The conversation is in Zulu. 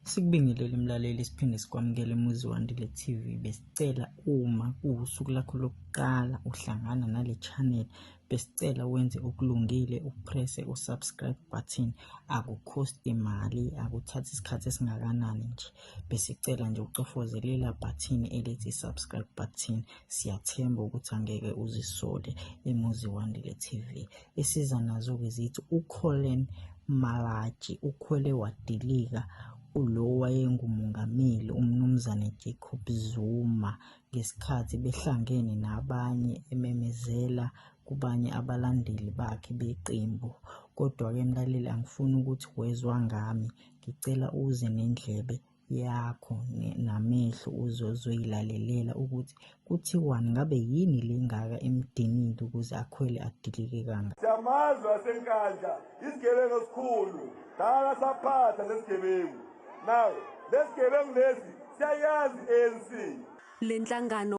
Sikubingelele mlaleli, siphinde sikwamukele eMuziwandile TV. Besicela uma kuwusuku lakho lokuqala uhlangana nale channel, besicela wenze okulungile upresse u-subscribe button. Akukhosti mali, akuthathi isikhathi esingakanani nje. Besicela nje ucofoze lela button elithi subscribe button. Siyathemba ukuthi angeke uzisole eMuziwandile TV. Esiza nazo-ke zithi uCollen Malatji ukhwele wadilika kulo owayenguMongameli uMnumzane Jacob Zuma ngesikhathi behlangene nabanye ememezela kubanye abalandeli bakhe beqembu. Kodwa-ke mlaleli angifuni ukuthi wezwa ngami, ngicela uze nendlebe yakho namehlo uze uzoyilalelela ukuthi kuthiwani, ngabe yini le ngaka emdinile ukuze akhwele adilike kangaka. Siyamazi waseNkandla isigebengu esikhulu dala saphatha lesigebengu now lesigebengu lesi siyayazi ANC. Le nhlangano.